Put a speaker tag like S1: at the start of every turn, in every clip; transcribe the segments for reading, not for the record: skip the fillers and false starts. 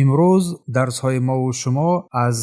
S1: Имрӯз дарсҳои мову шумо аз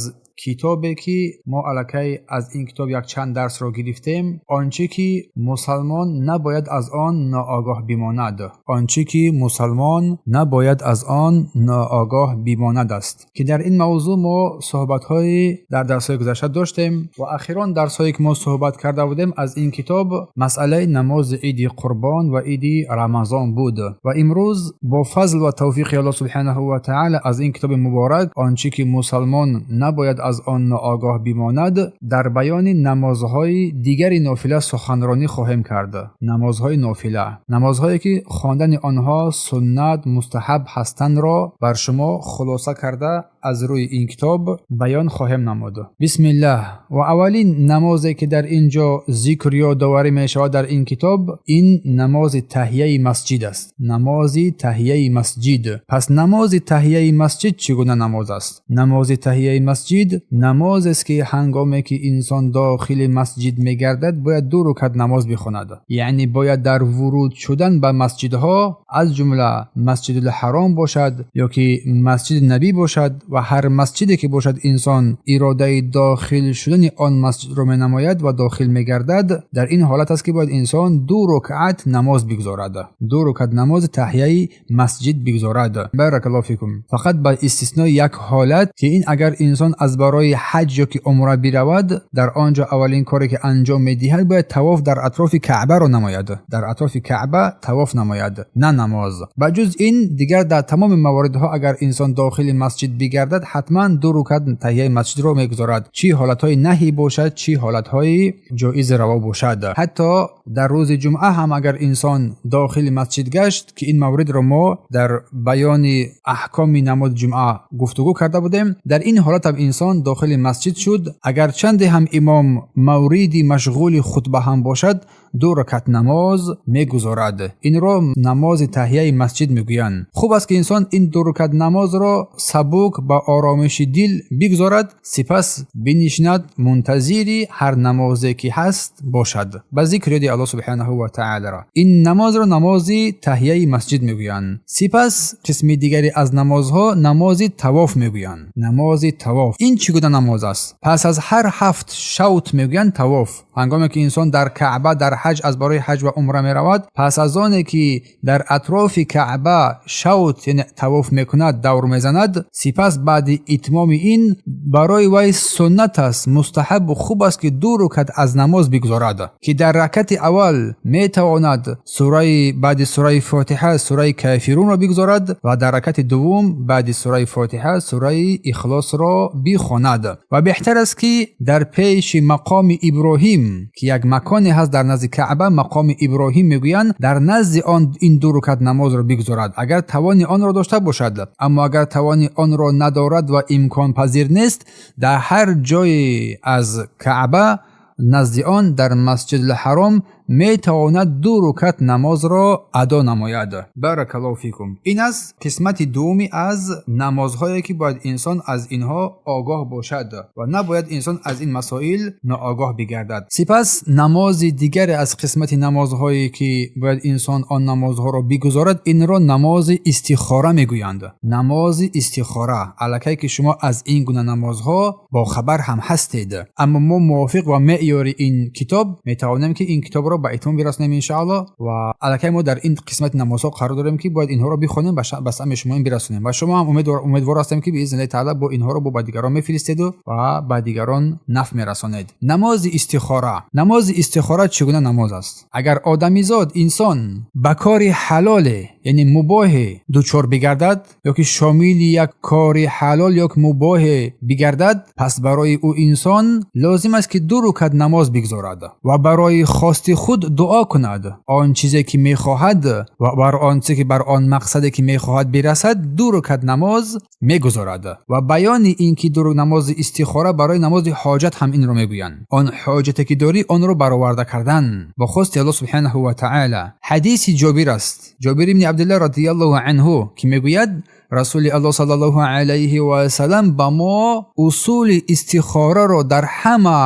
S1: китобе, ки мо аллакай аз ин китоб якчанд дарсро гирифтем, он чӣ ки мусалмон набояд аз он ноогоҳ бимонад, он чӣ ки мусалмон набояд аз он ноогоҳ бимонад аст, ки дар ин мавзӯъ мо суҳбатҳои дар дарсҳои гузашта доштем ва охирон дарсҳое, ки мо суҳбат карда будем аз ин китоб, масъалаи намози иди Қурбон ва иди Рамазон буд. Ва имрӯз бо фазл ва тавфиқи Аллоҳ субҳанаҳу ва таъала аз ин китоби муборак, он чӣ ки мусалмон набояд аз он ноогоҳ бимонад, дар баёни намозҳои дигари нофила суханронӣ хоҳем кард. Намозҳои нофила, намозҳое, ки хондани онҳо суннат, мустаҳаб ҳастандро бар шумо хулоса карда аз рӯи ин китоб баён хоҳем намуд. Бисмиллаҳ. Ва аввалин намозе, ки дар ин ҷо зикр ёдоварӣ мешавад дар ин китоб, ин намози таҳияи масҷид аст. Намози таҳияи масҷид. Пас намози таҳияи масҷид чӣ гуна намоз аст? Намози таҳияи масҷид намозест, ки ҳангоме ки инсон дохили масҷид мегардад, бояд ду рукат намоз бихонад. Яъне бояд дар вуруд шудан ба масҷидҳо, аз ҷумла Масҷидулҳаром бошад ё ки Масҷиди Набӣ бошад ва ҳар масҷиде ки бошад, инсон иродаи дохил шудани он масҷидро менамояд ва дохил мегардад, дар ин ҳолат аст, ки бояд инсон ду рукъат намоз бигзорад, ду рукат намози таҳияи масҷид бигзорад. Баракаллоҳу фикум. Фақат ба истиснои як ҳолат, ки ин агар инсон аз барои ҳаҷ ё ки умра биравад, дар он ҷо аввалин коре, ки анҷом медиҳад, бояд тавоф дар атрофи Каъбаро намояд, дар атрофи Каъба тавоф намояд, на намоз. Ба ҷуз ин дигар дар тамоми мавридҳо, агар инсон дохили масҷид бигардад, ҳатман ду рукат таҳияи масҷидро мегузорад, чӣ ҳолатҳои наҳӣ бошад, чӣ ҳолатҳои ҷоизи раво бошад. Ҳатто дар рӯзи ҷумъа ҳам агар инсон дохили масҷид гашт, ки ин мавридро мо дар баёни аҳкоми намози ҷумъа гуфтугӯ карда будем, дар ин ҳолат ҳам инсон дохили масҷид шуд, агарчанде ҳам имом мавриди машғули хутба ҳам бошад, ду ракат намоз мегузорад. Инро намози таҳияи масҷид мегӯянд. Хуб аст, ки инсон ин ду ракат намозро сабук, ба оромиши дил бигзорад, сипас бинишинад, мунтазири ҳар намозе, ки ҳаст, бошад, ба зикр ёди Аллоҳ субҳанаҳу ва таъаларо. Ин намозро намози таҳияи масҷид мегӯянд. Сипас қисми дигаре аз намозҳо намози тавоф мегӯянд. Намози тавоф ин чӣ гуна намоз аст? Пас аз ҳар ҳафт шавт мегӯянд тавоф. Ҳангоме ки инсон дар Каъба дар ҳаҷ аз барои ҳаҷ ва умра меравад, пас аз оне ки дар атрофи Каъба шавт, яъне тавоф мекунад, давр мезанад, сипас баъди итмоми ин барои вай суннат аст, мустаҳабу хуб аст, ки ду рукат аз намоз бигузорад, ки дар ракати аввал метавонад сураи баъди сураи Фотиҳа сураи Кафирунро бигузорад ва дар ракати дуввум баъди сураи Фотиҳа сураи Ихлосро бихонад. Ва беҳтар аст, ки дар пеши мақоми Иброҳим, ки як маконе ҳаст дар назди Каъба, мақоми Иброҳим мегӯянд, дар назди он ин ду рукат намозро бигузорад, агар тавони онро дошта бошад. Аммо агар тавони онро надорад ва имконпазир нест, дар ҳар ҷое аз Каъба, назди он, дар Масҷидулҳаром метавонад ду рукат намозро адо намояд. Баракаллоҳу фикум. Ин аст қисмати дуввуми аз намозҳое, ки бояд инсон аз инҳо огоҳ бошад ва набояд инсон аз ин масоил ноогоҳ бигардад. Сипас намози дигаре аз қисмати намозҳое, ки бояд инсон он намозҳоро бигузорад, инро намози истихора мегӯянд. Намози истихора. Аллакай ки шумо аз ин гуна намозҳо бохабар ҳам ҳастед, аммо мо мувофиқ ва меъёри ин китоб метавонем, ки ин китобро ба итмом бирасонем, иншааллоҳ. Ва аллакай мо дар ин қисмати намозҳо қарор дорем, ки бояд инҳоро бихонем, ба самъи шумо ин бирасонем ва шумо ҳам умедвор ҳастем, ки биизни таъала бо инҳоро бо ба дигарон мефиристеду ва ба дигарон нафъ мерасонед. Намози истихора. Намози истихора чӣ гуна намоз аст? Агар одамизод, инсон ба кори ҳалоле, яъне мубоҳе дучор бигардад ё ки шомили як кори ҳалол ё мубоҳе бигардад, пас барои ӯ инсон лозим аст, ки ду рукат намоз бигзорад ва барои хости худ дуо кунад. Он чизе, ки мехоҳад, ва бар он чизе, ки бар он мақсаде, ки мехоҳад, бирасад, ду рукат намоз мегузорад. Ва баёни ин ки ду намози истихора барои намози ҳоҷат ҳам инро мегӯянд, он ҳоҷате, ки дорӣ, онро бароварда кардан бо хости Аллоҳ субҳанаҳу ва таъала. Ҳадиси Ҷобир аст, Ҷобир ибни Абдуллоҳ радиаллоҳу анҳу, ки мегӯяд: Расули Аллоҳ саллаллоҳу алайҳи васалам ба мо усули истихораро дар ҳама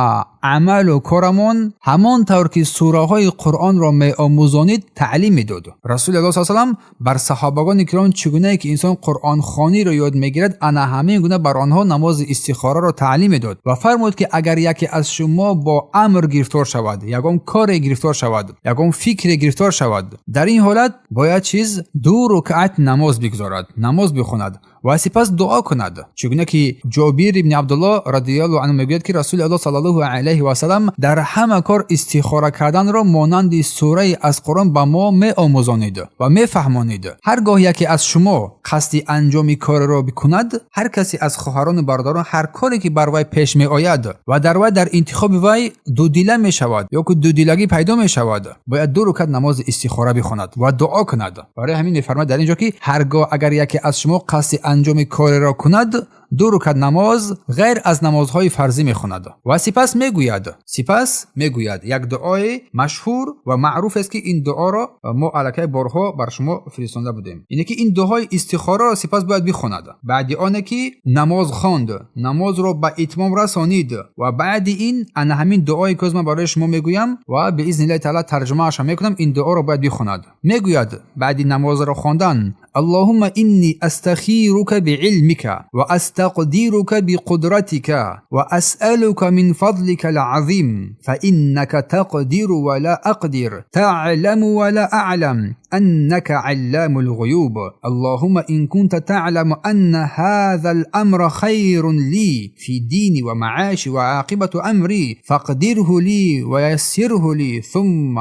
S1: амалу корамон ҳамон тавр ки сураҳои Қуръонро меомӯзонид таълим медод. Расули Аллоҳ саллаллоҳу алайҳи васаллам бар саҳобагони киром чӣ гунае ки инсон қуръонхониро ёд мегирад, ана ҳамин гуна бар онҳо намози истихораро таълим медод ва фармуд ки агар яке аз шумо бо амр гирифтор шавад, ягон коре гирифтор шавад, ягон фикре гирифтор шавад, дар ин ҳолат бояд чиз ду рукъат намоз бигузорад, намоз бихонад ва сипас дуо кунад. Чӣ гуна ки Ҷобир ибни Абдуллоҳ радиаллоҳу анҳу мегӯяд ки Расули Аллоҳ саллаллоҳу алайҳи васаллам дар ҳама кор истихора карданро монанди сурае аз Қуръон ба мо меомӯзонид ва мефаҳмонид. Ҳар гоҳ яке аз шумо қасди анҷоми кореро бикунад, ҳар касе аз хоҳарону бародарон ҳар коре ки бар вай пеш меояд ва дар вай дар интихоби вай дудила мешавад ё ки дудилагӣ пайдо мешавад, бояд ду рукат намози истихора бихонад ва дуо кунад. Барои ҳамин мефармояд дар ин ҷо ки ҳар гоҳ агар яке аз шумо қасди анҷоми кореро кунад, ду рукат намоз ғайр аз намозҳои фарзӣ мехонад ва сипас мегӯяд як дуои машҳур ва маъруф аст, ки ин дуоро мо аллакай борҳо бар шумо фиристонда будем. Ине ки ин дуои истихораро сипас бояд бихонад баъди оне ки намоз хонд, намозро ба итмом расонид ва баъди ин ана ҳамин дуое ки ман барои шумо мегӯям ва биизниллаҳи таала тарҷумаашро мекунам, ин дуоро бояд бихонад. Мегӯяд баъди намозро хондан: اللهم إني أستخيرك بعلمك وأستقدرك بقدرتك وأسألك من فضلك العظيم، فإنك تقدر ولا أقدر، تعلم ولا أعلم، أنك علام الغيوب. اللهم إن كنت تعلم أن هذا الأمر خير لي في ديني ومعاشي وعاقبة أمري فاقدره لي ويسره لي ثم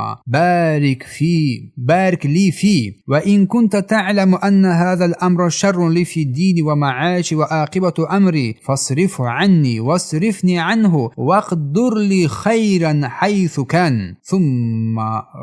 S1: بارك لي فيه، وإن كنت تعلم أن هذا الأمر شر لي في ديني ومعاشي وعاقبة أمري فاصرفه عني واصرفني عنه واقدر لي خيرا حيث كان ثم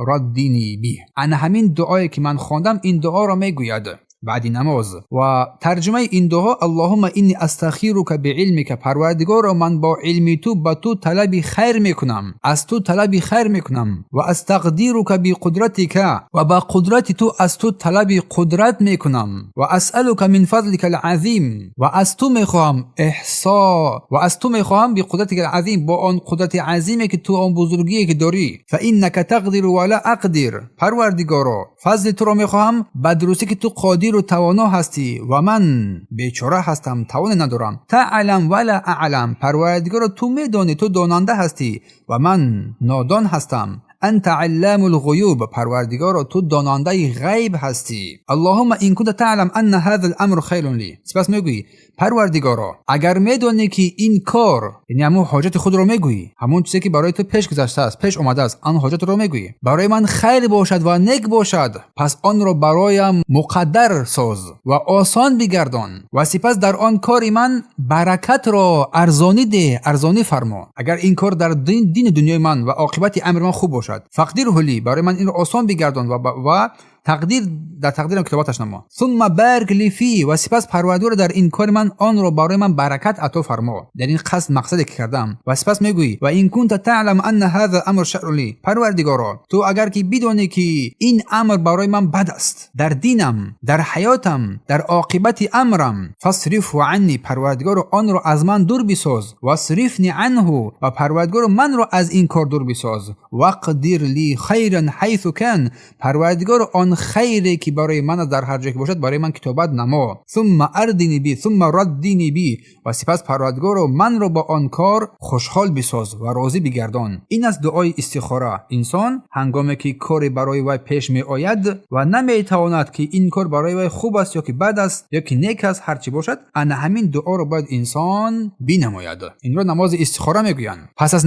S1: ردني به. ана ҳамин дуое ки ман хондам, ин дуоро мегӯяд баъди намоз. Ва тарҷумаи ин дуо: اللهم إني أستخيرك بعلمك, парвардигоро, ман бо илми ту ба ту талаби хайр мекунам, аз ту талаби хайр мекунам. وأستقدرك بقدرتك, ва ба қудрати ту аз ту талаби қудрат мекунам. وأسألك من فضلك العظيم, ва аз ту мехоҳам эҳсо ва аз ту мехоҳам بقدرتك العظيم, бо он қудрати азиме ки ту, он бузургие ки дорӣ. فإنك تقدر ولا أقدر, парвардигоро, фазли туро мехоҳам, ба дурустӣ ки ту қодиру тавоно ҳастӣ ва ман бечора ҳастам, тавоне надорам. تعلم ولا أعلم, парвардигоро, ту медонӣ, ту донанда ҳастӣ ва ман нодон ҳастам. أنت علام الغيوب, парвардигоро, ту донандаи ғайб ҳастӣ. اللهم إن كنت تعلم أن هذا الأمر خير لي. Сипас мегӯӣ: парвардигоро, агар медонӣ ки ин кор, яъне ҳамон ҳоҷати худро мегӯӣ, ҳамон чизе ки барои ту пеш гузаштааст, пеш омадааст, он ҳоҷатро мегӯӣ, барои ман хайр бошад ва нек бошад, пас онро бароям муқаддар соз ва осон бигардон ва сипас дар он кори ман баракатро арзонӣ деҳ, арзонӣ фармо. Агар ин кор дар дини дунёи ман ва оқибати амри ман хуб бошад, فاقدره لي, барои ман инро осон бигардон ва тақдир дар тақдирам китобаташ намо. ثم بارك لي فيه, ва сипас парвардигоро, дар ин кори ман онро барои ман баракат ато фармо, дар ин қасд мақсаде ки кардам. Ва сипас мегӯӣ: وإن كنت تعلم أن هذا الأمر شر لي, парвардигоро, ту агар ки бидонӣ ки ин амр барои ман бад аст дар динам, дар ҳаётам, дар оқибати амрам, فاصرفه عني, парвардигоро, онро аз ман дур бисоз. واصرفني عنه, ва парвардигоро, манро аз ин кор дур бисоз. واقدر لي خيرا حيث كان, парвардигоро, он хайре ки барои ман аст, дар ҳар ҷое ки бошад, барои ман китобат намо. ثم أرضني به ثم رضني به, ва сипас парвардигоро, манро бо он кор хушҳол бисоз ва розӣ бигардон. Ин аст дуои истихора. Инсон ҳангоме ки коре барои вай пеш меояд ва наметавонад ки ин кор барои вай хуб аст ё ки бад аст ё ки нек аст, ҳар чӣ бошад, ана ҳамин дуоро бояд инсон бинамояд. Инро намози истихора мегӯянд. Пас аз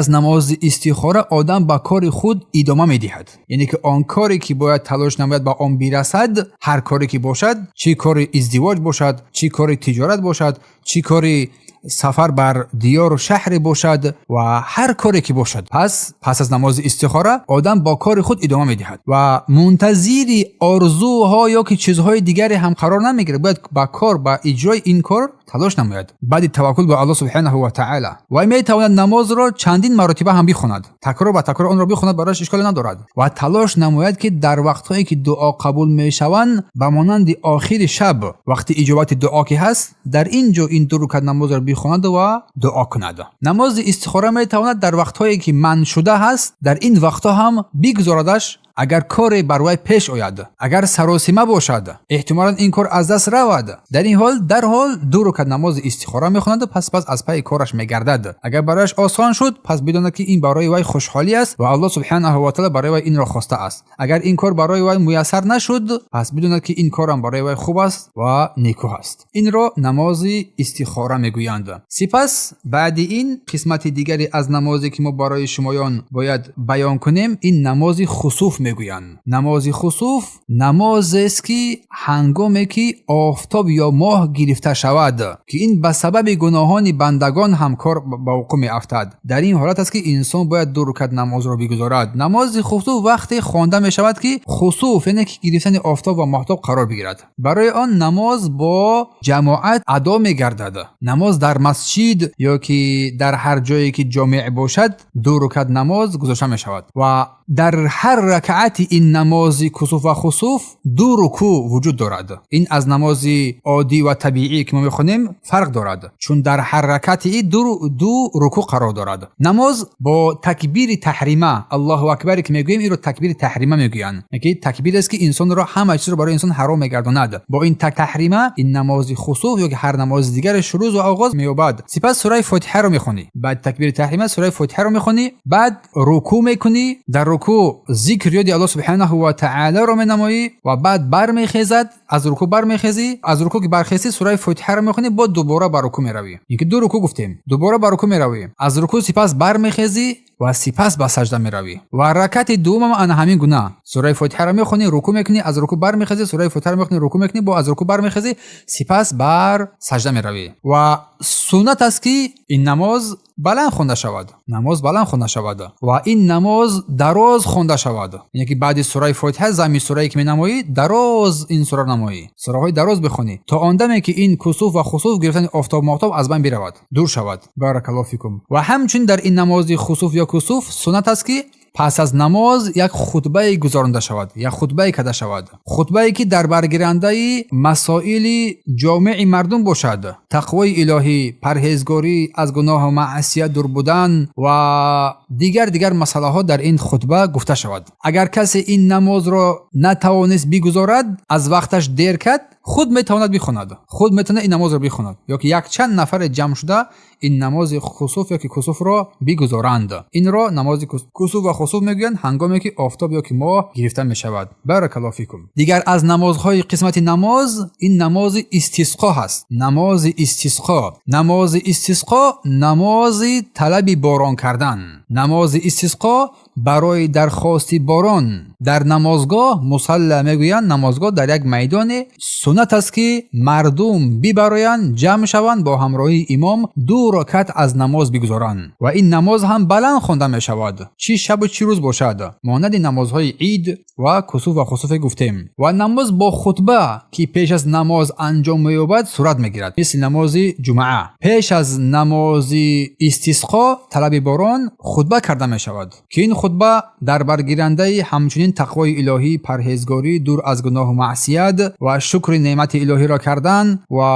S1: намози истихора одам ба кори худ идома медиҳад, яъне ки он коре ки бояд талош намояд ба он бирасад, ҳар коре ки бошад, чӣ кори издивоҷ бошад, чӣ кори тиҷорат бошад, чӣ кори сафар бар диёру шаҳре бошад ва ҳар коре ки бошад. Пас аз намози истихора одам бо кори худ идома медиҳад ва мунтазири орзуҳо ё ки чизҳои дигаре ҳам қарор намегирад. Бояд ба кор, ба иҷрои ин кор талош намояд баъди таваккул ба Аллоҳ субҳанаҳу ва таъала. Вай метавонад намозро чандин маротиба ҳам бихонад, такрор ба такрор онро бихонад, барояш ишколе надорад. Ва талош намояд, ки дар вақтҳое ки дуо қабул мешаванд, ба монанди охири шаб, вақти иҷобати дуо ки ҳаст, дар ин ҷо ин ду рукат намозро бихонад. бихонад ва дуо кунад. Намози истихора метавонад дар вақтҳое ки манъ шуда ҳаст, дар ин вақтҳо ҳам бигузорадаш, агар коре бар вай пеш ояд, агар саросима бошад, эҳтимолан ин кор аз даст равад. Дар ин ҳол дарҳол ду рукат намози истихора мехонаду пас аз пайи кораш мегардад. Агар барояш осон шуд, пас бидонад, ки ин барои вай хушҳолӣ аст ва Аллоҳ субҳанаҳу ва таъала барои вай инро хоста аст. Агар ин кор барои вай муяссар нашуд, пас бидонад, ки ин корам барои вай хуб аст ва некӯ ҳаст. Инро намози истихора мегӯянд. Сипас баъди ин қисмати дигаре аз намозе, ки мо барои шумоён бояд баён кунем, ин намози хусуф мегӯянд. Намози хусуф намозест, ки ҳангоме ки офтоб ё моҳ гирифта шавад, ки ин ба сабаби гуноҳони бандагон ҳам кор ба вуқӯъ меафтад. Дар ин ҳолат аст, ки инсон бояд ду рукат намозро бигузорад. Намози хусуф вақте хонда мешавад, ки хусуф, яъне ки гирифтани офтоб ва моҳтоб қарор бигирад. Барои он намоз бо ҷамоат адо мегардад. Намоз дар масҷид ё ки дар ҳар ҷое ки ҷомеъ бошад, ду рукат намоз гузошта мешавад ва дар ҳар ракъати ин намози кусуф ва хусуф ду рукӯъ вуҷуд дорад. Ин аз намози оддӣ ва табиӣ, ки мо мехонем, фарқ дорад, чун дар ҳар ракъати ин ду рукӯъ қарор дорад. Намоз бо такбири таҳрима, Аллоҳу акбаре ки мегӯем, инро такбири таҳрима мегӯянд, ки такбир аст, ки инсонро, ҳама чизро барои инсон ҳаром мегардонад. Бо ин таҳрима ин намози хусуф ё ки ҳар намози дигаре шурӯъ ва оғоз меёбад. Сипас сураи Фотиҳаро мехонӣ. Баъд такбири таҳрима сураи Фотиҳаро мехонӣ, баъд рукӯъ мекунӣ. Дар рукӯъ зикр, ёди Аллоҳ субҳанаҳу ва таъолоро менамоӣ ва баъд бармехезад, аз рукӯъ бармехезӣ. Аз рукӯъ ки бархезӣ, сураи Фотиҳаро мехонӣ, боз дубора ба рукӯъ меравӣ. Ин ки ду рукӯъ гуфтем, дубора ба рукӯъ меравӣ. Аз рукӯъ сипас бармехезӣ ва сипас ба сажда меравӣ. Ва ракъати дуввумам ана ҳамин гуна: сураи Фотиҳаро мехонӣ, рукӯъ мекунӣ, аз рукӯъ бармехезӣ, сураи Фотиҳаро мехонӣ, рукӯъ мекунӣ, бо аз рукӯъ бармехезӣ, сипас бар сажда меравӣ. Ва суннат аст, ки ин намоз баланд хонда шавад, намоз баланд хонда шавад ва ин намоз дароз хонда шавад, яъне ки баъди сураи Фотиҳа зами сурае ки менамоӣ, дароз ин сураро намоӣ, сураҳои дароз бихонӣ, то он даме ки ин кусуф ва хусуф, гирифтани офтоб, моҳтоб аз байн биравад, дур шавад. Баракаллоҳу фикум. Ва ҳамчунин дар ин намози хусуф ё кусуф суннат аст, ки пас аз намоз як хутбае гузаронда шавад, як хутбае карда шавад, хутбае ки дар баргирандаи масоили ҷомеи мардум бошад: тақвои илоҳӣ, парҳезгорӣ, аз гуноҳу маъсият дур будан ва дигар дигар масъалаҳо дар ин хутба гуфта шавад. Агар касе ин намозро натавонист бигузорад, аз вақташ дер кард, худ метавонад бихонад, худ метавонад ин намозро бихонад ё ки якчанд нафаре ҷамъ шуда ин намози хусуф ё ки кусуфро бигузоранд. Инро намози кусуф ва хусуф мегӯянд, ҳангоме ки офтоб ё ки моҳ гирифта мешавад. Баракаллоҳу фикум. Дигар аз намозҳои қисмати намоз ин намози истисқо ҳаст. Намози истисқо, намози истисқо намози талаби борон кардан, намози истисқо барои дархости борон. Дар намозгоҳ, мусалла мегӯянд, намозгоҳ дар як майдоне суннат аст, ки мардум бибароянд, ҷамъ шаванд, бо ҳамроҳии имом ду ракат аз намоз бигузоранд ва ин намоз ҳам баланд хонда мешавад, чӣ шабу чӣ рӯз бошад, монанди намозҳои ид ва кусуф ва хусуфе гуфтем. Ва намоз бо хутба, ки пеш аз намоз анҷом меёбад, сурат мегирад, мисли намози ҷумъа. Пеш аз намози истисқо, талаби борон, хутба карда мешавад, ки ин хутба дар баргирандаи ҳамчунин тақвои илоҳӣ, парҳезгорӣ, дур аз гуноҳу маъсият ва шукри неъмати илоҳиро кардан ва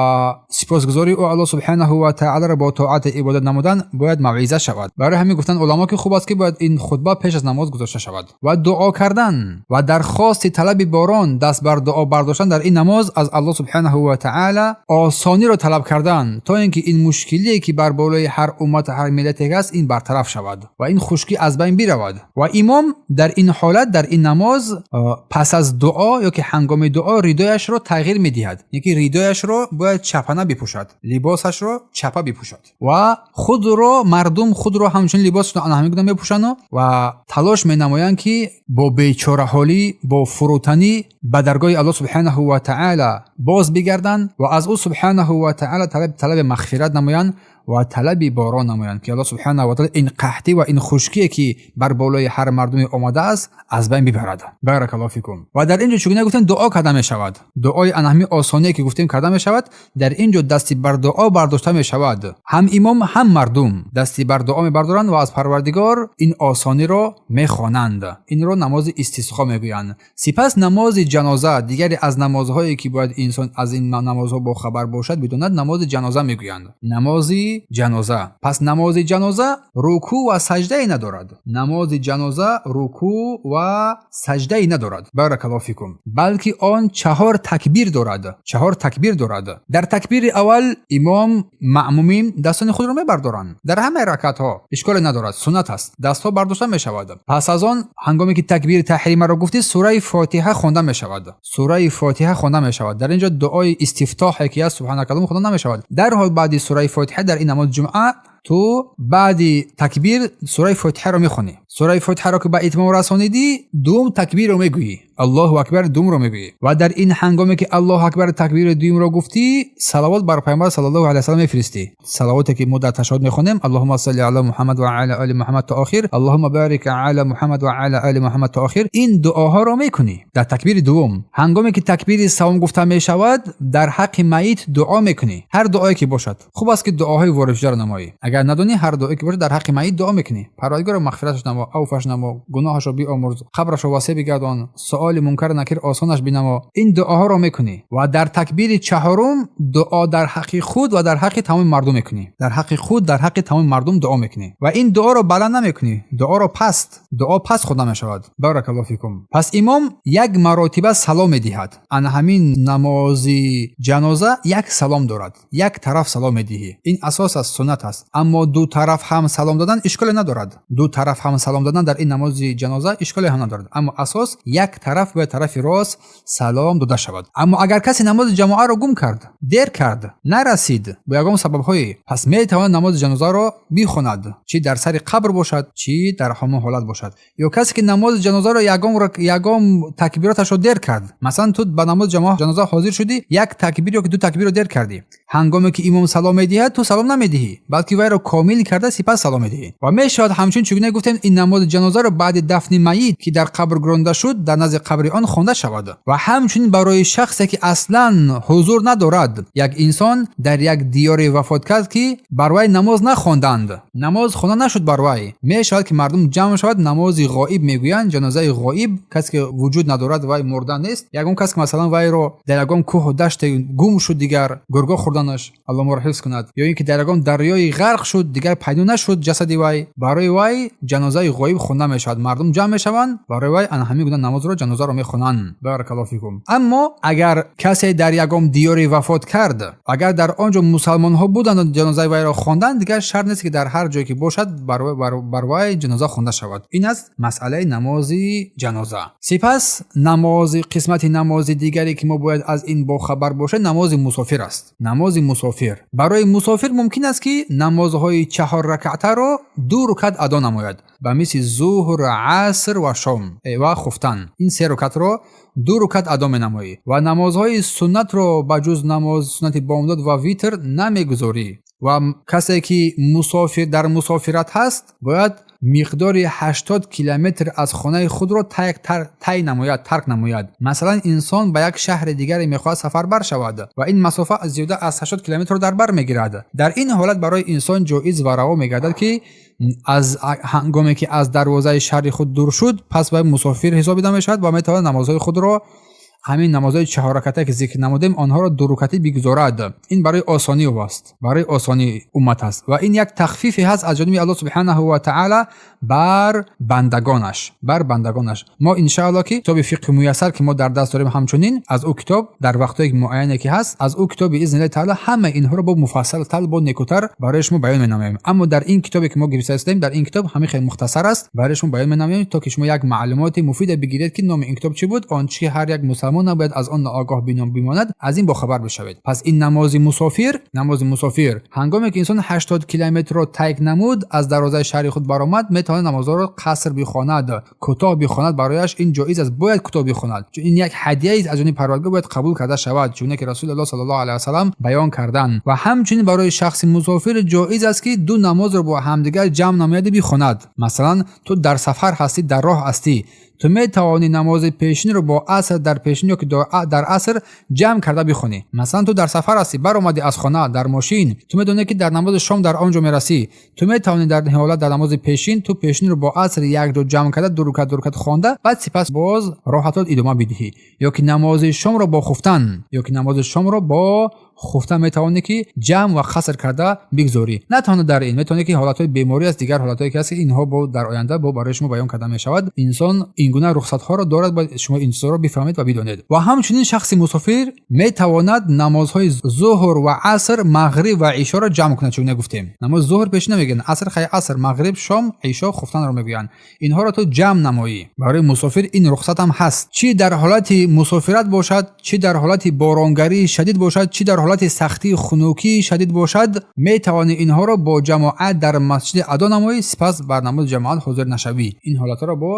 S1: сипосгузории ӯ Аллоҳ субҳанаҳу ва таолоро бо тоату ибодат намудан бояд мавъиза шавад. Барои ҳамин гуфтанд уламо, ки хуб аст, ки бояд ин хутба пеш аз намоз гузошта шавад. Ва дуо кардан ва дархости талаби борон, даст бар дуо бардоштан дар ин намоз, аз Аллоҳ субҳанаҳу ва таъала осониро талаб кардан, то ин ки ин мушкилие, ки бар болои ҳар уммату ҳар миллате ҳаст, ин бартараф шавад ва ин хушкӣ аз байн биравад. Ва имом дар ин ҳолат, дар ин намоз, пас аз дуо ё ки ҳангоми дуо ридояшро тағйир медиҳад, яъне ки ридояшро бояд чапана бипӯшад, либосашро чапа бипӯшад ва худро, мардум худро ҳамчунин либосашро ана ҳамин гуна мепӯшанду ва талош менамоянд, ки бо бечораҳолӣ, бо фурӯтанӣ ба даргоҳи Аллоҳ субҳанаҳу ва таъала боз бигарданд ва аз ӯ субҳанаҳу ва таъала талаби мағфират намоянд. ва талаби борон намоянд, ки Аллоҳ субҳанаҳу ва таъоло ин қаҳтӣ ва ин хушкие, ки бар болои ҳар мардуме омадааст, аз байн бибарад. Баракаллоҳу фикум. Ва дар ин ҷо чун гуфтем, дуо карда мешавад. Дуои ана ҳамин осоние, ки гуфтем, карда мешавад. Дар ин ҷо дасти бар дуо бардошта мешавад. Ҳам имом, ҳам мардум дасти бар дуо мебардоранд ва аз Парвардигор ин осониро мехонанд. Инро намози истисқо мегӯянд. Сипас намози ҷаноза, дигаре аз намозҳое, ки бояд инсон аз ин намозҳо бохабар бошад, бидонад, намози ҷаноза мегӯянд. Намози ҷаноза. Пас намози ҷаноза рукӯъ ва саҷдае надорад. Намози ҷаноза рукӯъ ва саҷдае надорад. Баракаллоҳу фикум. Балки он чаҳор такбир дорад. Чаҳор такбир дорад. Дар такбири аввал имом, маъмумин дастони худро мебардоранд. Дар ҳамаи ракатҳо ишколе надорад, суннат аст. Дастҳо бардошта мешавад. Пас аз он, ҳангоме ки такбири таҳримаро гуфтӣ, сураи Фотиҳа хонда мешавад. Сураи Фотиҳа хонда мешавад. Дар ин ҷо дуои истифтоҳе, ки аст, субҳанакаллоҳум, хонда намешавад. Дарҳол баъди сураи Фотиҳа дар ин намози ҷумъа ту баъди такбир сураи Фотиҳаро мехонӣ. Сураи Фотиҳаро ки ба итмом расонидӣ, дуюм такбирро мегӯӣ. Аллоҳу акбар дуюмро мегӯӣ. Ва дар ин ҳангоме ки Аллоҳу акбар такбири дуюмро гуфтӣ, салавот бар Пайғамбар саллаллоҳу алайҳи васаллам мефиристӣ. Салавоте, ки мо дар ташаҳҳуд мехонем, Аллоҳумма салли ала Муҳаммад ва ала оли Муҳаммад то охир, Аллоҳумма барик ала Муҳаммад ва ала оли Муҳаммад то охир. Ин дуоҳоро мекунӣ дар такбири дуюм. Ҳангоме ки такбири саввум гуфта мешавад, дар ҳаққи майит дуо мекунӣ. Ҳар дуое ки бошад. Хуб аст, ки дуоҳои воридшударо намоӣ. Агар надонӣ, ҳар дуое ки бошад, дар ҳаққи майит дуо мекунӣ. Парвардигоро, мағфираташ намо, авфаш намо, гуноҳашро биомӯрз, қабрашро васеъ бигардон, суоли мункар накир осонаш бинамо. Ин дуоҳоро мекунӣ ва дар такбири чаҳорум дуо дар ҳаққи худ ва дар ҳаққи тамоми мардум мекунӣ. Дар ҳаққи худ, дар ҳаққи тамоми мардум дуо мекунӣ ва ин дуоро баланд намекунӣ. Дуоро паст, дуо паст хонда мешавад. Баракаллоҳу фикум. Пас имом як маротиба салом медиҳад. Ана ҳамин намози ҷаноза як салом дорад. Як тараф салом медиҳӣ. Ин асос аст, суннат аст. Аммо ду тараф ҳам салом додан ишколе надорад. Ду тараф ҳам салом додан дар ин намози ҷаноза ишколе ҳам надорад. Аммо асос, як тараф бояд, тарафи рост салом дода шавад. Аммо агар касе намози ҷамоаро гум кард, дер кард, нарасид бо ягон сабабҳое, пас метавонад намози ҷанозаро бихонад, чӣ дар сари қабр бошад, чӣ дар ҳамон ҳолат бошад. Ё касе ки намози ҷанозаро ягон такбироташро дер кард, масалан, ту ба намози ҷаноза ҳозир шудӣ, як такбир ё ки ду такбирро дер кардӣ. Ҳангоме ки имом салом медиҳад, ту салом намедиҳӣ, балки вайро комил карда, сипас салом медиҳӣ. Ва мешавад ҳамчунин, чун гуфтем, ин намози ҷанозаро баъди дафни майит, ки дар қабр гӯронда шуд, дар назди қабри он хонда шавад. Ва ҳамчунин барои шахсе, ки аслан ҳузур надорад. Як инсон дар як диёре вафот кард, ки бар вай намоз нахонданд, намоз хонда нашуд бар вай. Мешавад, ки мардум ҷамъ шавад, намози ғоиб мегӯянд, ҷанозаи ғоиб, касе ки вуҷуд надорад, вай мурда нест, ягон кас ки масалан вайро дар ягон кӯҳу даште гум шуд, дигар гурго хӯрданаш, Аллоҳ моро ҳифз кунад, ё ин ки дар ягон дарёи ғарқ шуд, дигар пайдо нашуд ҷасади вай, барои вай ҷанозаи ғоиб хонда мешавад. Мардум ҷамъ мешаванд, барои вай ана ҳамин гуна намозро, ҷанозаро мехонанд. Баракаллоҳу фикум. Аммо агар касе дар ягон диёре вафот кард, агар дар он ҷо мусалмонҳо буданд, ҷанозаи вайро хонданд, дигар шарт нест, ки дар ҳар ҷое ки бошад, бар вай ҷаноза хонда шавад. Ин аст масъалаи намози ҷаноза. Сипас намози, қисмати намози дигаре, ки мо бояд аз ин бохабар бошем, намози мусофир аст. Намози мусофир. Барои мусофир мумкин аст, ки намозҳои чаҳор ракъатаро ду рукат адо намояд, ба мисли зуҳр, аср ва шом ва хуфтан. Ин се рукатро ду рукат адо менамоӣ ва намозҳои суннатро ба ҷуз намози суннати бомдод ва витр намегузорӣ. Ва касе ки мусофир, дар мусофират ҳаст, бояд миқдори 80 километр аз хонаи худро тай намояд, тарк намояд. Масалан, инсон ба як шаҳри дигаре мехоҳад сафарбар шавад ва ин масофа зиёда аз 80 километрро дар бар мегирад. Дар ин ҳолат барои инсон ҷоиз ва раво мегардад, ки аз ҳангоме ки аз дарвозаи шаҳри худ дур шуд, пас вай мусофир ҳисобида мешавад ва метавонад намозҳои худро, ҳамин намозҳои чаҳорраката, ки зикр намудем, онҳоро дурукатӣ бигузорад. Ин барои осонии ӯ аст, барои осонии уммат аст ва ин як тахфифе ҳаст аз ҷониби Аллоҳ субҳанаҳу ва таъала бар бандагонаш, бар бандагонаш. Мо иншаалло, ки китоби Фиқҳи муяссар, ки мо дар даст дорем, ҳамчунин аз ӯ китоб дар вақтҳои муайяне ки ҳаст, аз ӯ китоб биизни таъала ҳамаи инҳоро бо муфассалтар, бо некутар барои шумо баён менамоем. Аммо дар ин китобе, ки мо гирифта истем, дар ин китоб ҳамин хеле мухтасар аст, барои шумо баён менамоем, то ки шумо як маълумоти муфиде бигиред, ки номи ин китоб чӣ буд, он чи ҳар як мусалмон мусулмон набояд аз он ноогоҳ бимонад, аз ин бохабар бишавед. Пас ин намози мусофир, намози мусофир ҳангоме ки инсон 80 километрро тай намуд, аз дарвозаи шаҳри худ баромад, метавонад намозҳоро қаср бихонад, кӯтоҳ бихонад, барояш ин ҷоиз аст, бояд кӯтоҳ бихонад, чун ин як ҳадия аст аз ҷониби Парвардигор, бояд қабул карда шавад, чунки Расулуллоҳ саллаллоҳу алайҳи васаллам баён карданд. Ва ҳамчунин барои шахси мусофир ҷоиз аст ки ду намозро бо ҳамдигар ҷамъ намояд бихонад. Масалан, ту дар сафар ҳастӣ, дар роҳ ҳастӣ, ту метавонӣ намози пешинро бо аср дар пешин ё ки дар аср ҷамъ карда бихонӣ. Масалан, ту дар сафар ҳастӣ, баромадӣ аз хона дар мошин, ту медонӣ ки дар намози шом дар он ҷо мерасӣ, ту метавонӣ дар ин ҳолат дар намози пешин ту пешинро бо аср якҷо ҷамъ карда ду рукат ду рукат хонда, баъд сипас боз роҳатро идома бидиҳӣ. Ё ки намози шомро бо хуфтан, ё ки намози шомро бо хуфтан метавонӣ ки ҷамъ ва қаср карда бигзорӣ. На танҳо дар ин, метавонӣ ки ҳолатҳои беморӣ аст, дигар ҳолатҳое ки ҳаст, инҳо бо дар оянда бо барои шумо баён карда мешавад. Инсон ин гуна рухсатҳоро дорад, бояд шумо ин чизҳоро бифаҳмед ва бидонед. Ва ҳамчунин шахси мусофир метавонад намозҳои зуҳр ва аср, мағриб ва ишоро ҷамъ кунад, чун гуфтем. Намози зуҳр пешин намегӯянд, аср хай аср, мағриб, шом, ишо, хуфтанро мегӯянд. Инҳоро ту ҷамъ намоӣ. Барои мусофир ин рухсат ҳам ҳаст. Чӣ дар ҳолати мусофират бошад, чӣ дар ҳолати боронгарии шадид бошад, чӣ дар ҳолати сахтии хунукии шадид бошад, метавонӣ инҳоро бо ҷамоат дар масҷид адо намоӣ, сипас бар намози ҷамоат ҳозир нашавӣ. Ин ҳолатҳоро бо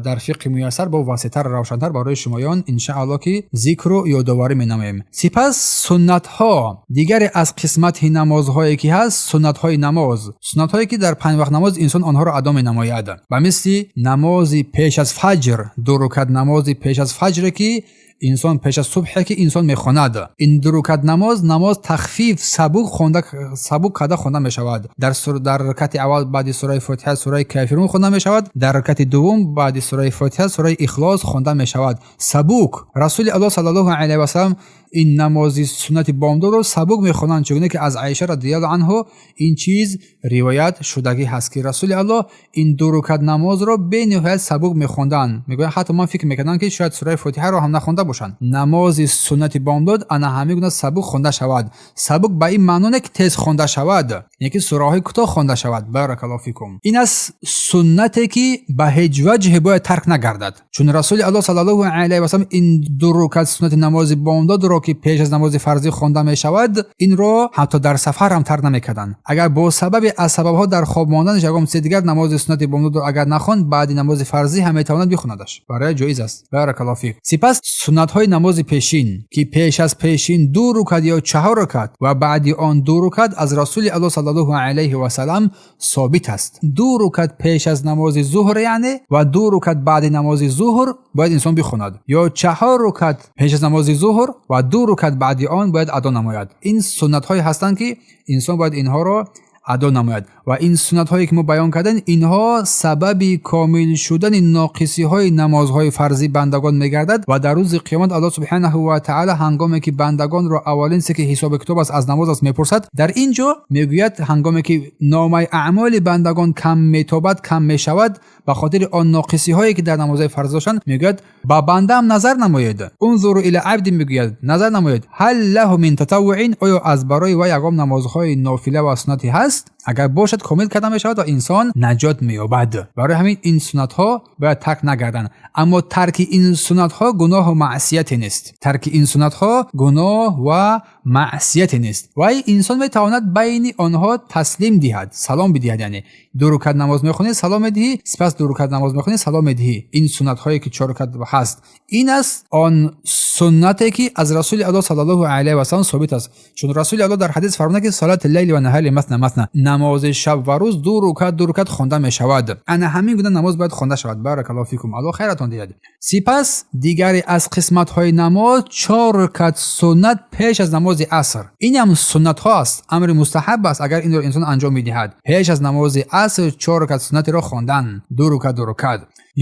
S1: дар фиқҳи муяссар бо васеътар, равшантар барои шумоён иншааллоҳ ки зикру ёдоварӣ менамоем. Сипас суннатҳо, дигаре аз қисмати намозҳое ки ҳаст, суннатҳои намоз, суннатҳое ки дар панҷ вақт намоз инсон онҳоро адо менамояд, ба мисли намози пеш аз фаҷр, ду рукат намози пеш аз фаҷре ки инсон пеш аз субҳе ки инсон мехонад. Ин ду рукат намоз, намоз тахфиф, сабук хонда, сабук карда хонда мешавад. Дар ракати аввал баъди сураи Фотиҳа сураи Кафирун хонда мешавад, дар ракати дуввум баъди сураи Фотиҳа сураи Ихлос хонда мешавад. Сабук. Расули Аллоҳ саллаллоҳу алайҳи васаллам ин намози суннати бомдодро сабук мехонанд, чунки ки аз Аиша радиаллоҳу анҳу ин чиз ривоят шудагӣ ҳаст ки Расули Аллоҳ ин ду рукат намозро бениҳоят сабук мехонданд. Мегӯянд, ҳатто ман фикр мекардам ки шояд сураи Фотиҳаро ҳам нахонда бошанд. Намози суннати бомдод ана ҳамин гуна сабук хонда шавад. Сабук ба ин маъно не ки тез хонда шавад, яъне ки сураҳои кӯтоҳ хонда шавад. Баракаллоҳу фикум. Ин аст суннате ки ба ҳеҷ ваҷҳе бояд тарк нагардад, чун Расули Аллоҳ саллаллоҳу алайҳи васаллам ин ду рукат суннати намози бомдодро ки пеш аз намози фарзӣ хонда мешавад, инро ҳатто дар сафар ҳам тарк намекарданд. Агар бо сабаби аз сабабҳо дар хоб монданаш ягон чизи дигар намози суннати бомдодро агар нахонд, баъди намози фарзӣ ҳам метавонад бихонадаш, барои ҷоиз аст. Баракаллоҳу фик. Сипас суннатҳои намози пешин, ки пеш аз пешин ду рукат ё чаҳор рукат ва баъди он ду рукат аз Расули Аллоҳ саллаллоҳу алайҳи васаллам собит аст. Ду рукат пеш аз намози зуҳр, яъне ва ду рукат баъди намози зуҳр бояд инсон бихонад, ё чаҳор рукат пеш аз намози зуҳр ва ду рукат баъди он бояд адо намояд. Ин суннатҳое ҳастанд ки инсон бояд инҳоро адо намояд. Ва ин суннатҳое ки мо баён кардем, инҳо сабаби комил шудани ноқисиҳои намозҳои фарзии бандагон мегардад. Ва дар рӯзи қиёмат Аллоҳ субҳанаҳу ва таъала ҳангоме ки бандагонро аввалин чизе ки ҳисоби китоб аст, аз намоз аст, мепурсад, дар ин ҷо мегӯяд, ҳангоме ки номаи аъмоли бандагон кам метобад, кам мешавад ба хотири он ноқисиҳое ки дар намозҳои фарзӣ доштанд, мегӯяд: ба бандаам назар намоед. Унзуру ила абди, мегӯяд, назар намоед, ҳал лаҳу мин татаввуин, оё аз барои вай ягон намозҳои нофила ва суннатӣ ҳаст? Агар бошад, комил карда мешавад ва инсон наҷот меёбад. Барои ҳамин ин суннатҳо бояд тарк нагарданд. Аммо тарки ин суннатҳо гуноҳу маъсияте нест, тарки ин суннатҳо гуноҳ ва маъсияте нест. Вай инсон метавонад байни онҳо таслим диҳад, салом бидиҳад, яъне ду рукат намоз мехонӣ, салом медиҳӣ, сипас ду рукат намоз мехонӣ, салом медиҳӣ. Ин суннатҳое ки чор рукат ҳаст, ин аст он суннате ки аз Расули Аллоҳ саллаллоҳу алайҳи васаллам собит аст, чун Расули Аллоҳ дар ҳадис фармуда ки салати лайли ва наҳари масна масна, намози шаб ва рӯз ду рукат ду рукат хонда мешавад. Ана ҳамин гуна намоз бояд хонда шавад. Баракаллоҳу фикум, Аллоҳ хайратон диҳад. Сипас дигаре аз қисматҳои намоз, чор рукат суннат пеш аз намози аср. Инам суннатҳо аст, амри мустаҳаб аст, агар инро инсон анҷом медиҳад. Пеш аз намози аср чор рукат суннатеро хондан, ду рукат ду рукат,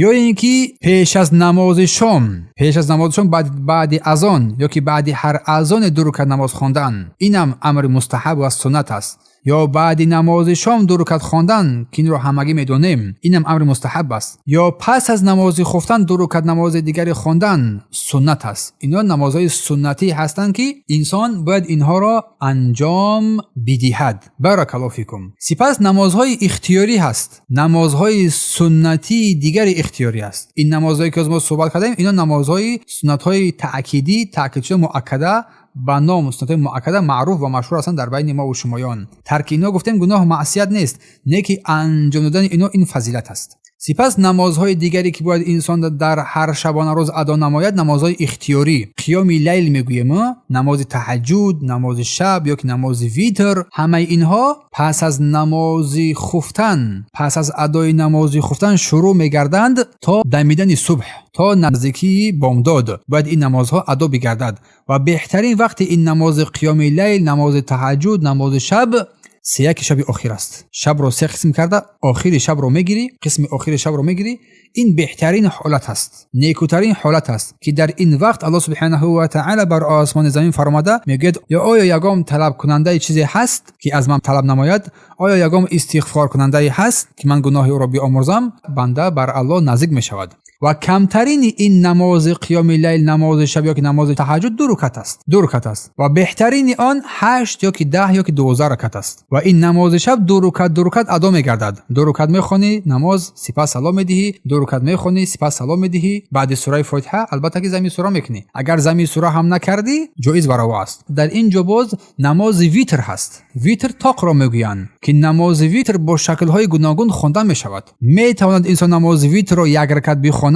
S1: ё ин ки пеш аз намози шом, пеш аз намози шом баъди азон ё ки баъди ҳар азоне ду рукат намоз хондан, инам амри мустаҳаб ва суннат аст. Ё баъди намози шом ду рукат хондан, ки инро ҳамагӣ медонем, инам амри мустаҳаб аст. Ё пас аз намози хуфтан ду рукат намози дигаре хондан суннат аст. Инҳо намозҳои суннатӣ ҳастанд, ки инсон бояд инҳоро анҷом бидиҳад. Баракаллоҳу фикум. Сипас намозҳои ихтиёрӣ ҳаст. Намозҳои суннатии дигари ихтиёрӣ аст. Ин намозҳое ки аз мо суҳбат кардем, инҳо намозҳои суннатҳои таъкидӣ, таъкидшуда, муаккада, ба ном суннатҳои муаккада маъруф ва машҳур ҳастанд дар байни мо ва шумоён. Тарки инҳо, гуфтем, гуноҳ маъсият нест, не ки анҷом додани инҳо ин фазилат аст. Сипас намозҳои дигаре ки бояд инсон дар ҳар шабонарӯз адо намояд, намозҳои ихтиёрӣ, қиёми лайл мегӯем, намози таҳаҷҷуд, намози шаб ё ки намози витр, ҳамаи инҳо пас аз намози хуфтан, пас аз адои намози хуфтан шурӯъ мегарданд то дамидани субҳ, то наздикии бомдод бояд ин намозҳо адо бигардад. Ва беҳтарин вақти ин намози қиёми лайл, намози таҳаҷҷуд, намози шаб сеяки шаби охир аст. Шабро се қисм карда, охири шабро мегирӣ, қисми охири шабро мегирӣ, ин беҳтарин ҳолат аст, некӯтарин ҳолат аст, ки дар ин вақт Аллоҳ субҳанаҳу ва таъала бар осмони замин фаромада мегӯяд: ё оё ягон талабкунандаи чизе ҳаст, ки аз ман талаб намояд? Оё ягон истиғфоркунандае ҳаст, ки ман гуноҳи ӯро биомӯрзам? Банда бар Аллоҳ наздик мешавад. Ва камтарини ин намози қиёми лайл, намози шаб ё ки намози таҳаҷҷуд ду рукат аст, ду рукат аст. Ва беҳтарини он 8 ё ки 10 ё ки 12 ракат аст. Ва ин намози шаб ду рукат, ду рукат адо мегардад. Ду рукат мехонӣ намоз, сипас салом медиҳӣ, ду рукат мехонӣ, сипас салом медиҳӣ. Баъди сураи Фотиҳа албатта ки зами сура мекунӣ. Агар зами сура ҳам накардӣ, ҷоиз ва раво аст. Дар ин ҷо боз намози витр ҳаст. Витр тоқро мегӯянд, ки намози витр бо шаклҳои гуногун хонда мешавад. Метавонад инсон намози витрро як ракат бихонад,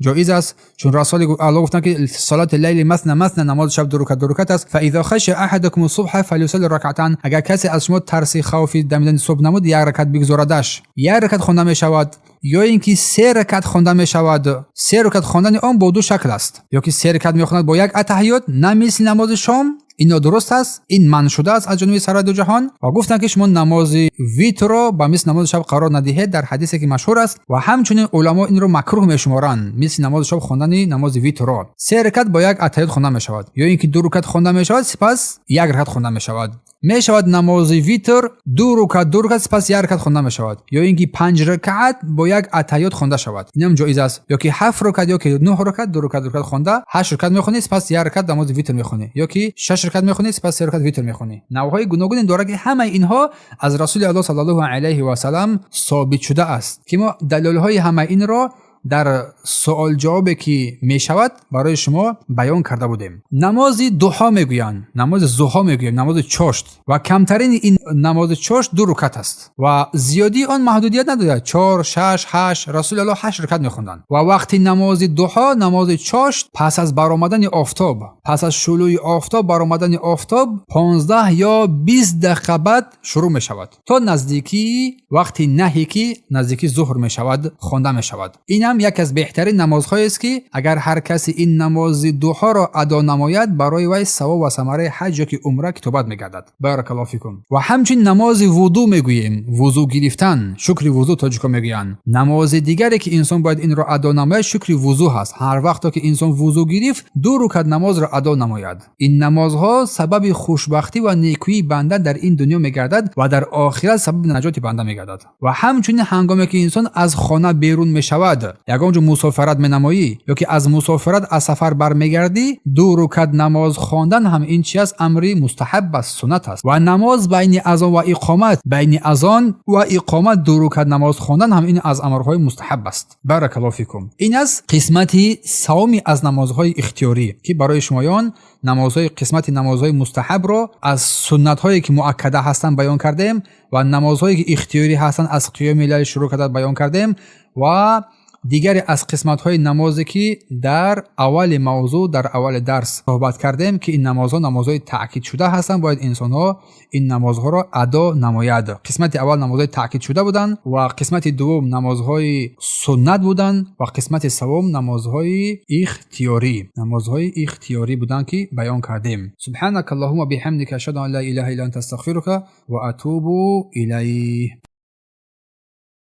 S1: ҷоиз аст, чун Расули Аллоҳ гуфтанд, ки صلاة الليل مثنى مثنى, намози шаб ду рукат, ду рукат аст. فإذا خشي أحدكم الصبح فليصل ركعتين. Агар касе аз шумо тарси хавфи дамидани субҳ намуд, як ракат бигзорадаш. Як ракат хонда мешавад ё ин ки се ракат хонда мешавад. Се ракат хондани он бо ду шакл аст: ё ки се ракат мехонад бо як атаҳиёт, на мисли намози шом, ин нодуруст аст, ин манъ шудааст аз ҷониби сарвари дуҷаҳон. Ва гуфтанд, ки шумо намози витрро ба мисли намози шаб қарор надиҳед, дар ҳадисе ки машҳур аст. Ва ҳамчунин уламо инро макрӯҳ мешуморанд, мисли намози шаб хондани намози витрро. Се ракат бо як атаҳиёт хонда мешавад ё ин ки ду рукат хонда мешавад, сипас як ракат хонда мешавад. Мешавад намози витр ду рукат, ду рукат, сипас як ракат хонда мешавад, ё ин ки панҷ ракат бо як атаҳиёт хонда шавад, инам ҷоиз аст, ё ки ҳафт рукат, ё ки нӯҳ рукат, ду рукат, ду рукат хонда, ҳашт рукат мехонӣ, сипас як ракат намози витр мехонӣ, ё ки шаш ракат мехонӣ, сипас се рукат витр мехонӣ. Навъҳои гуногуне дорад, ки ҳамаи инҳо аз Расули Аллоҳ саллаллоҳу алайҳи васалам собит шуда аст, ки мо далолҳои ҳамаи инро дар суолҷавобе ки мешавад барои шумо баён карда будем. Намози дуҳо мегӯянд, намози зуҳо мегӯем, намози чошт. Ва камтарини ин намози чошт ду рукат аст ва зиёдии он маҳдудият надорад: чор, шаш, ҳашт. Расули Аллоҳ ҳашт рукат мехонданд. Ва вақти намози дуҳо, намози чошт, пас аз баромадани офтоб, пас аз шулӯи офтоб, баромадани офтоб 15 ё 20 дақиқа баъд шурӯъ мешавад, то наздикии вақти наҳӣ, ки наздикии зуҳр мешавад, хонда мешавад. Инам яке аз беҳтарин намозҳоест, ки агар ҳар касе ин намози дуҳоро адо намояд, барои вай савоб ва самараи ҳаҷ ё ки умра китобат мегардад. Баракаллоҳу фикум. Ва ҳамчунин намози вудӯ мегӯем, вузӯ гирифтан, шукри вузӯ тоҷико мегӯянд. Намози дигаре ки инсон бояд инро адо намояд, шукри вузӯ ҳаст. Ҳар вақто ки инсон вузӯ гирифт, ду рукат намозро адо намояд. Ин намозҳо сабаби хушбахтӣ ва некӯии банда дар ин дунё мегардад ва дар охират сабаби наҷоти банда мегардад. Ва ҳамчунин ҳангоме ки инсон аз хона берун мешавад, ягон ҷо мусофират менамоӣ ё ки аз мусофират, аз сафар бармегардӣ, ду рукат намоз хондан ҳам ин чи аст? Амри мустаҳаб аст, суннат аст. Ва намоз байни азон ва иқомат, байни азон ва иқомат ду рукат намоз хондан ҳам ин аз амрҳои мустаҳаб аст. Баракаллоҳу фикум. Ин аст қисмати савоми аз намозҳои ихтиёрӣ, ки барои шумоён намозҳои қисмати намозҳои мустаҳабро аз суннатҳое ки муаккада ҳастанд баён кардем ва намозҳое ки ихтиёрӣ ҳастанд аз қиёми лайл шурӯъ карда баён кардем ва дигаре аз қисматҳои намозе ки дар аввали мавзӯъ, дар аввали дарс суҳбат кардем, ки ин намозҳо намозҳои таъкидшуда ҳастанд, бояд инсонҳо ин намозҳоро адо намояд. Қисмати аввал намозҳои таъкидшуда буданд ва қисмати дуввум намозҳои суннат буданд ва қисмати севум намозҳои ихтиёрӣ, намозҳои ихтиёрӣ буданд, ки баён кардем. سبحانك اللهم بحمدك أشهد أن لا إله إلا أنت أستغفرك وأتوب إليك.